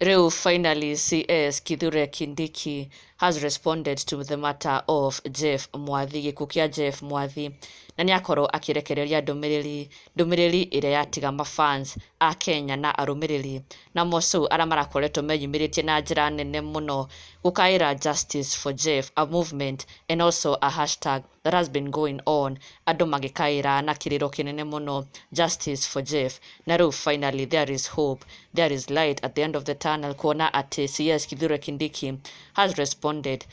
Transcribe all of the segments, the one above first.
Rĩu finally CS Kithure Kindiki has responded to the matter of Jeff Mwathi, gĩkuũ kĩa Jeff Mwathi, na nĩ akorwo akĩrekereria ndũmĩrĩri, ndũmĩrĩri ĩrĩa yatiga mafans a Kenya na arũmĩrĩri na moco arĩa marakoretwo meyumĩrĩtie na njĩra nene mũno gũkaĩra justice for Jeff, a movement and also a hashtag that has been going on, andũ magĩkaĩra na kĩrĩro kĩnene mũno justice for Jeff. Na rĩu finally there is hope, there is light at the end of the tunnel, kuona atĩ CS Kithure Kindiki has responded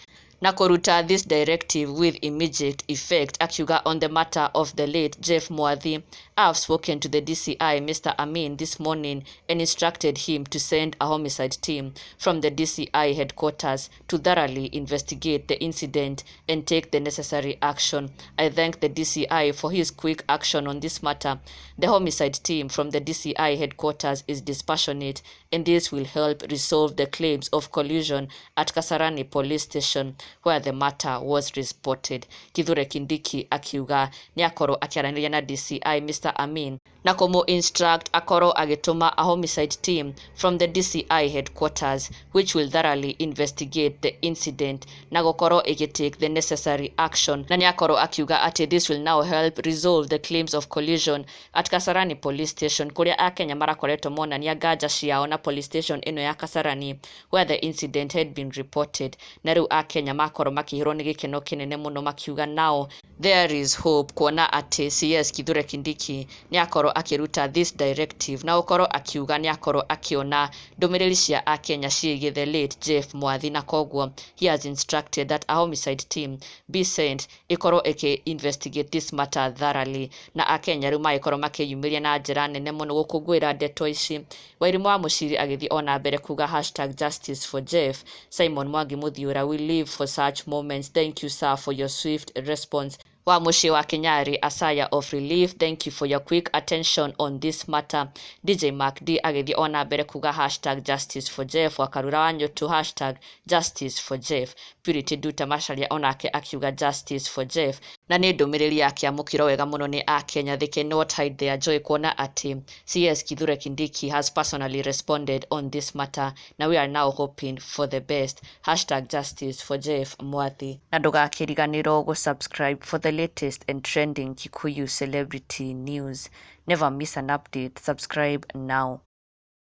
na kũruta this directive with immediate effect, akiuga, "On the matter of the late Jeff Mwathi, I have spoken to the DCI, Mr. Amin, this morning and instructed him to send a homicide team from the DCI headquarters to thoroughly investigate the incident and take the necessary action. I thank the DCI for his quick action on this matter. The homicide team from the DCI headquarters is dispassionate and this will help resolve the claims of collusion at Kasarani Police Station, where the matter was reported." Kithure Kindiki akiuga nĩ akorwo akĩaranĩria na DCI Mr. Amin na kũmũ instruct akorwo agĩtũma a homicide team from the DCI headquarters, which will thoroughly investigate the incident na gũkorwo ĩgĩtake the necessary action. Na nĩ akorwo akiuga atĩ this will now help resolve the claims of collusion at Kasarani Police Station, kũrĩa akenya marakoretwo monania nganja ciao na police station ĩno ya Kasarani, where the incident had been reported. Na rĩu akenya makorwo makĩihũrwo nĩ gĩkeno kĩnene mũno, makiuga now there is hope, kuona atĩ CS Kithure Kindiki nĩ akorwo akĩruta this directive na gũkorwo akiuga nĩ akorwo akĩona ndũmĩrĩri cia akenya ciĩgiĩ the late Jeff Mwathi, na koguo he has instructed that a homicide team be sent ĩkorwo ĩkĩ investigate this matter thoroughly. Na akenya rĩu magĩkorwo makĩyumĩria na njĩra nene mũno gũkũngũĩra ndeto ici. Wairimũ wa Mũciri agĩthiĩ ona mbere kuga #JusticeForJeff. Simon Mwangi Mũthiũra, "We live for such moments. Thank you, sir, for your swift response." Wa mũciĩ wa Kenyari, "A sigh of relief. Thank you for your quick attention on this matter." DJ Mark D agĩthiĩ ona mbere kuga #JusticeForJeff. Wakarura wa Nyũtũ, #JusticeForJeff. Purity Nduta Macharia onake akiuga justice for Jeff. Na nĩ ndũmĩrĩri yakĩamũkĩrwo wega mũno nĩ akenya. They cannot hide their joy kuona atĩ CS Kithure Kindiki has personally responded on this matter. Na we are now hoping for the best. #JusticeForJeff Mwathi. Na ndũgakĩriganĩrwo gũ-subscribe for the latest and trending Kikuyu celebrity news. Never miss an update. Subscribe now.